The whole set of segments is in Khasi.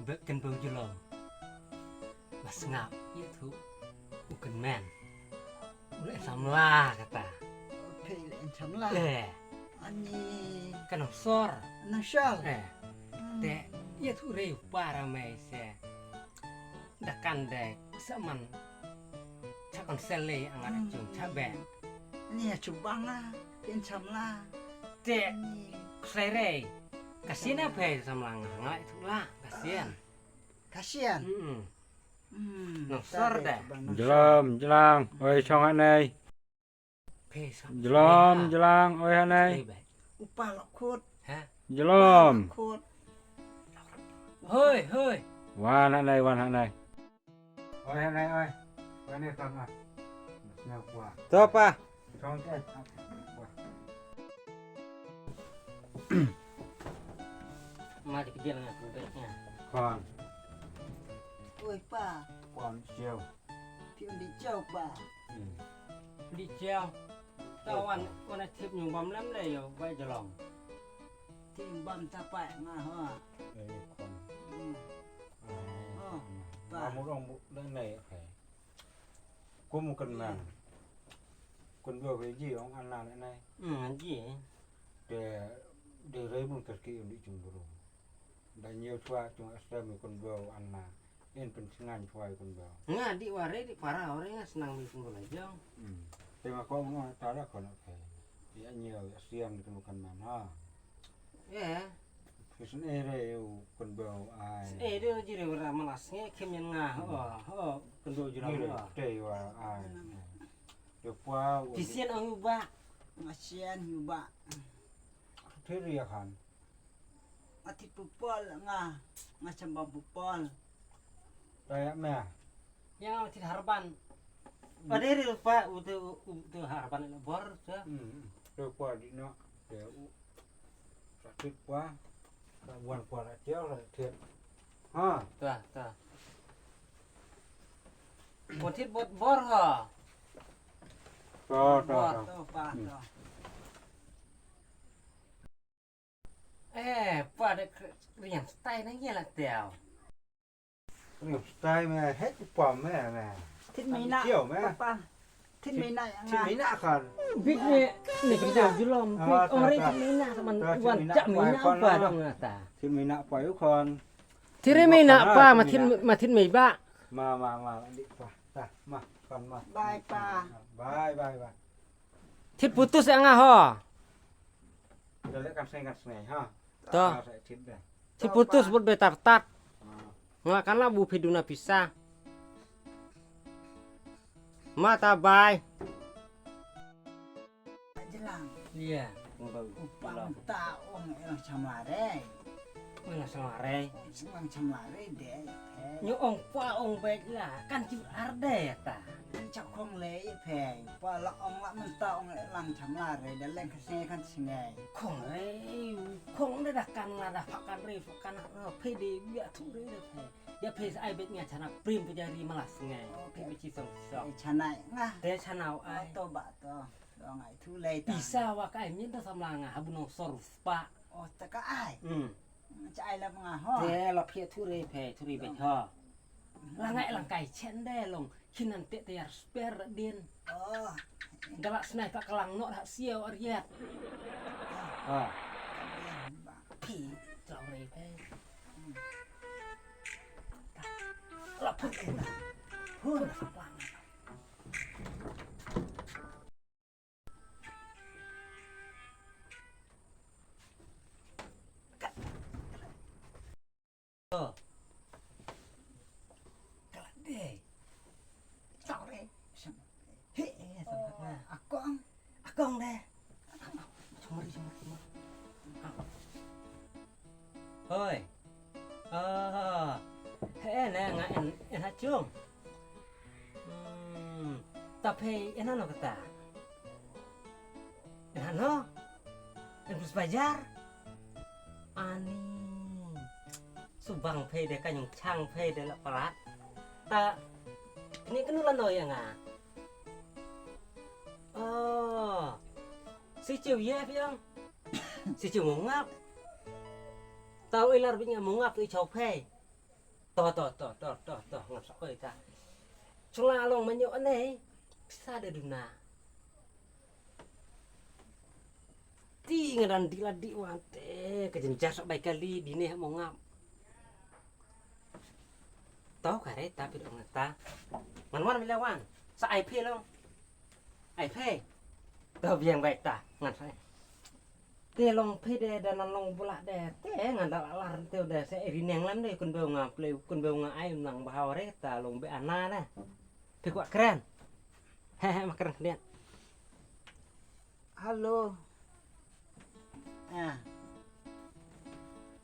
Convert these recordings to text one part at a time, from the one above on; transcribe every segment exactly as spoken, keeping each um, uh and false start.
Bad kan bau jlom. Ba sngap ïathuh u kynmen. U leh samla kata. Phi leh samla. Eh. Ani. Kan sor. Nang sor. Eh. Hmm. Te ïathuh rei para mai se. Da kan dei sa man. Cha kon sel lei anga da chung cha be. Ni ya chubang la, pin cham la. Te, ni. Ksai rei. Kasian apa ya samla nga, nga itu la, kasian. Kasian? Hmm. Hmm. Nang sor deh. Jlam, jlang, oi chong anai. Jlam, jlang, oi anai. Upa lokut. Ha? Jlam. Lokut. Hoi, hoi. Wan anai, wan anai. Oi, hanai, oi. Oi, ni tang ah. Sñiaw kwa. To, pa. Tong ke. Kwa. Ma di pidil nga, pidil nga. Kwan. Oi, pa. Kwan, sñiaw. Ti un di sñiaw, pa. Hmm. Di sñiaw. Ta wan, wan a tip ñu bam lem le yo, bai jlong. Ti bam ta pa nga ho. Eh, kwan. Hmm. Ah, pa. Amu dong bu, dong nai, okay. Kum kan man. Kun do ve ji ong an na ne nai. Hmm, ji. De, de rei mun kerki ong di chung bru. Da ñiew chwa chung astem kun do an na. In pynsngan chwa kun do. Nga di wa rei di para ore nga snang mi kun do jong. Hmm. Te ma ko mun ta da ko na ke. Di ñiew astem di kun kan man ha. Ye. Sngewbha u kynbew ai. Sngewbha u jiri wara malas nge kim yan nga. Oh, oh, kynbew jira. Jiri wa. Te wa ai. Te pwa u. Ti sian ong u ba. Nga sian u ba. Te ri ya kan. Ati pupol nga. Nga sambang pupol. Raya me. Yang ti harban. Ade ri pa u tu, u tu harban le bor sa. Hmm. Tu pa di no. Te u. Sa ti pa. Sa wan pa ra tiaw sa ti. Ha. Ta, ta. Bot ti bot bor ha. Ta, ta, ta. Bor. To pa to. Eh, pa de riang stai na ye la teo. Riang stai me, he ki pa me, me. Thit me na, pa. Thit me na, thit me na kan. Bit me, ne ki da julom, bit ong re thit me na, man wan chak me na pa dong na ta. Thit me na pa yu kan. Thit me na pa, ma thit, ma thit me ba. Ma, ma, ma, di pa. Ta, ma, kan ma. Bye pa. Bye, bye, bye. Thit putus ïa nga ho. Dah leh kan snei kan snei ha. To. Thit putus bud betar tat. Nga kan la bu phi duna pisa. Ma ta bai. Jelang. Iya. Upa ta ong ong chamare. Ong ong chamare. Ong ong chamare de. Nyo ong pa ong bek la kan chu arde ta. Chak khong le phe. Pa la ong la mynta ong lang cham la re da leng ka snge kan snge. Khong re, khong re da kan la da pha kan re pha kan ro phe de bia thu re da phe. Ya phe ai bet nga chana prim pu jari malas snge. Phe be chi song song. Chana nga. De chana ai. To ba to. Lo ngai thu le ta. Pisa wa kai min da samla nga ha bu nong sor spa. O ta ka ai. Hmm. Cha ai la nga ho. Te la phe thu re phe thu re bet ho. La ngai lang kai chen de long. Kinan te te yar sper din. Oh. Gala snai pa kalang no ha siau ariat. Ah. Phi chau re phe. La phe. Hun. Akong. Akong deh. Hoi. Ah, he ne nga en, en ha chung. Hmm, ta phe en ano kata. En ano? En bus bajar. Ani. Subang phe de kanyang chang phe de la palat. Ta ni kenu la no ya nga. Oh. Si chiu ye piang. Si chiu mungap. Tau ilar binya mungap tu i chau phe. To, to, to, to, to, to, ngan sa oi ta. Chunga long ma nyo anei. Pisa da duna. Ti nga dan di la di wan te ka jynjar sa bai kali di ne mo ngap. To ka re ta pi dong ta. Ngan wan mi la wan. Sa ai phi long. Ai phi. To biang bai ta. Ngan sa. Te long phi de da nan long bula de. Te ngan da la lar te de se ri neng lam de kun beu nga play kun beu nga ai nang bahau re ta long be ana de. Phi kwah kren. He he ma kren khyndiat. Hello. Ah.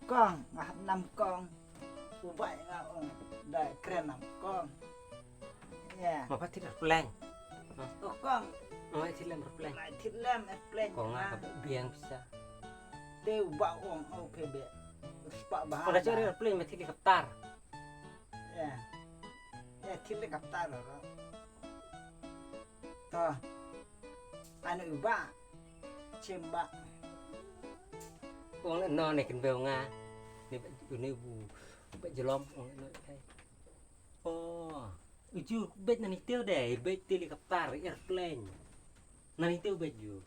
Kong, nga hap nam kong. U bai nga ong da kren nam kong. Ya. Ma pha thit pleng. O kong. Ma thit lem pleng. Lai thit lem pleng. Kong nga ka biang pisa. Te u ba ong o phe be. Spa ba. Kong da chori pleng ma thit helicopter. Ya. Ya thit helicopter ro. To. Anu u ba. Chim ba. Ong no ne ken beu nga. Ne ba ne bu ba jelom ong no kai. Oh, uju bet na ni teu de, bet helicopter, airplane. Na ni teu bet ju.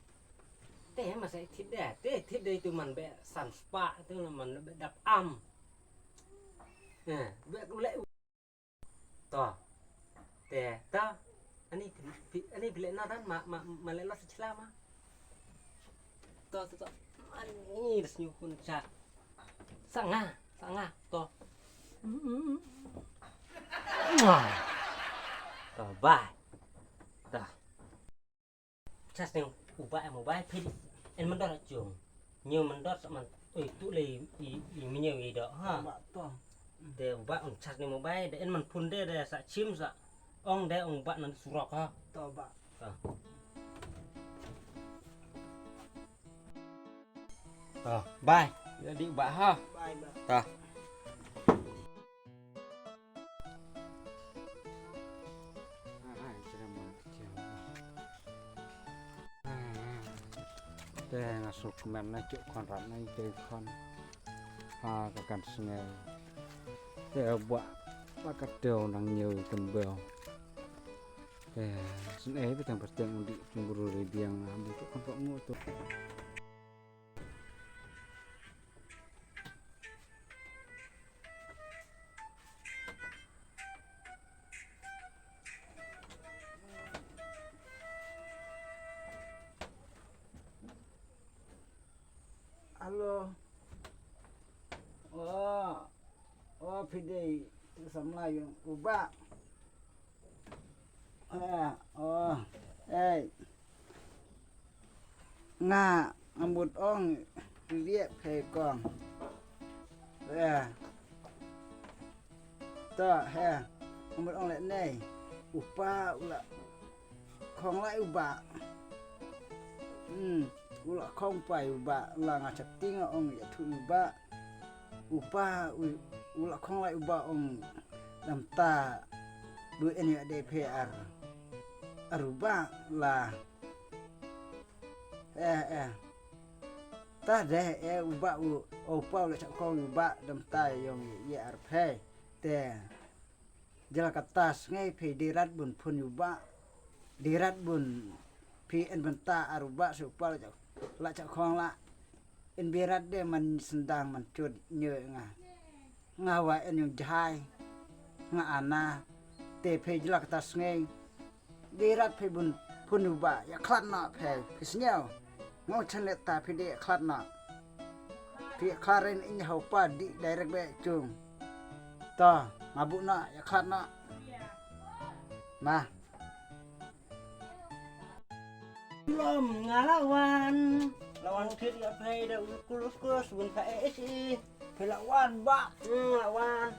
Te ma sa thit de, te thit de tu man be san spa tu man be dap am. Eh, be le To. Te, to. Ani, ani bile na dan ma, ma, ma le los chla ma. To, to, to. Ani des nyu kun cha. Sanga, sanga, to. Mwah. To, bye. To. Chas ne u ba em u ba phi en mandor chung. Nyu mandor sa man. Oi tu le i i minyu i do ha. Ba to. De u ba un chas ne u ba de en man phun de de sa chim sa. Ong de ong ba nan surok ha. To ba. To. To, bye. Ya di ba ha. Bye ba. To. Te nga suk men na cuk kon rat na ite kon. Ha ka kan sngai. Te ba la ka teo nang nyeu kan beo. Te sngai pe tang perteng di cemburu di biang ambu tu kon pak mu tu. Alo. Oh. Oh, phi dei samla ïa u ba. Ah, oh. Ei. Nga, nga mut ong lieh phi kong. Eh. To, he. Nga mut ong leh nei. U pa u la khong lai u ba. Hmm. U la khong pai u ba. La nga chap ting ong ïa thu u ba. U pa u, u la khong lai u ba ong. Dam ta. Bu en ïa de phi ar. Ar u ba la. Eh, eh. Ta de, eh, u ba u, u pa u la chak khong u ba, dam ta yong ye, ye ar phe. Te. Jala kata sngai phe di rat bun phun u ba. Di rat bun phe en ban ta ar u ba se u pa la chak, la chak khong la. En bi rat de man sendang man chut nyo nga. Nga wa en yung jai. Nga ana. Te phe jala kata sngai. Di rat phi bun phun u ba, ïa khlad noh phi, phi sñiaw. Ngau chan let ta phi di ïa khlad noh. Phi ïa khlad ren ïa hau pa di direct be chung. To, nga bu noh, ïa khlad noh. Ma. Lom nga la wan. La wan kit ïa phi da u kulus kus bun phi eh eh. Phi la wan ba. Hmm, la wan.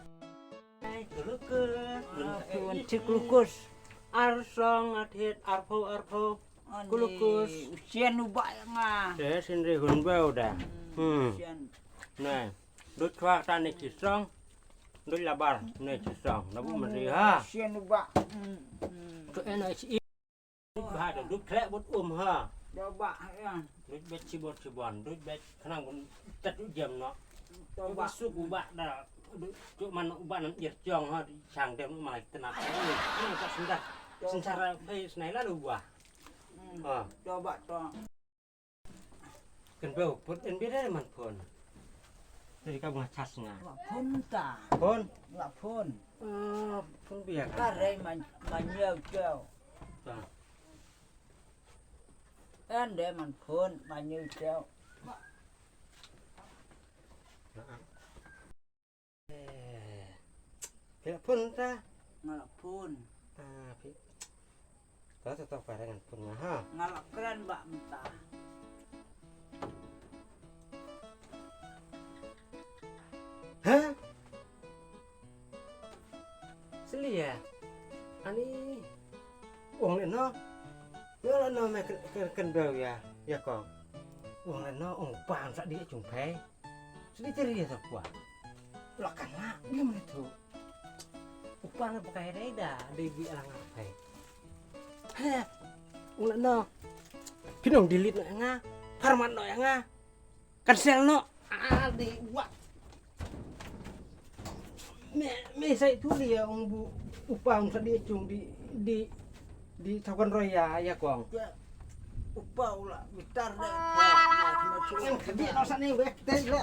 Ai, kulukus. Ah, phi wan ti kulukus. Ar song a thied, ar phew, ar phew. Kulukus. U sien u ba ïa nga. Te sien ri hun beu da. Hmm. Sien. Nai. Dut chwa ta ne chi song. Dut labar ne chi song. Na bu man ri ha. Sien u ba. Hmm, hmm. To en ai chi. Ba da dut khlek bot um ha. Da ba ha. Dut bet chibon chibon, dut bet khnang bun tat u jem no. Uba suk uba da. Cuk man uba nan ir jong ha, chang dem ma lai tena. Ni ka sendar. Sensara phai snai la uba. Ha. Coba to. Kan beu put en bida man phone. Tadi ka bunga chas nga. Wa phone ta. Phone. Wa phone. Ah, phone bia ka. Ka rei man man yau chau. Ta. En de man phone man yau chau. Phi la phone ta? Nga la phone. Ah, phi. Ta ta ta ka ngan phone nga ha. Nga la kren ba mynta. Ha? Slia. Ani. Ong le no. Yo la no me ken ken beu ya. Ya ko. Ong le no ong pan sa di chung phe. Sidi tiri ya sa kwa. Lakan la, dia mana tu? Upa na pakai reda, dia bi alang apa? He, ula no. Pinong delete no nga, harman no nga, cancel no. Ah, di wa. Me me sai tu dia ong bu upa ong sa dia cung di di di thakan roya ya kong. Upa ula bitar de. Ngan kedi no sa ni wek te le.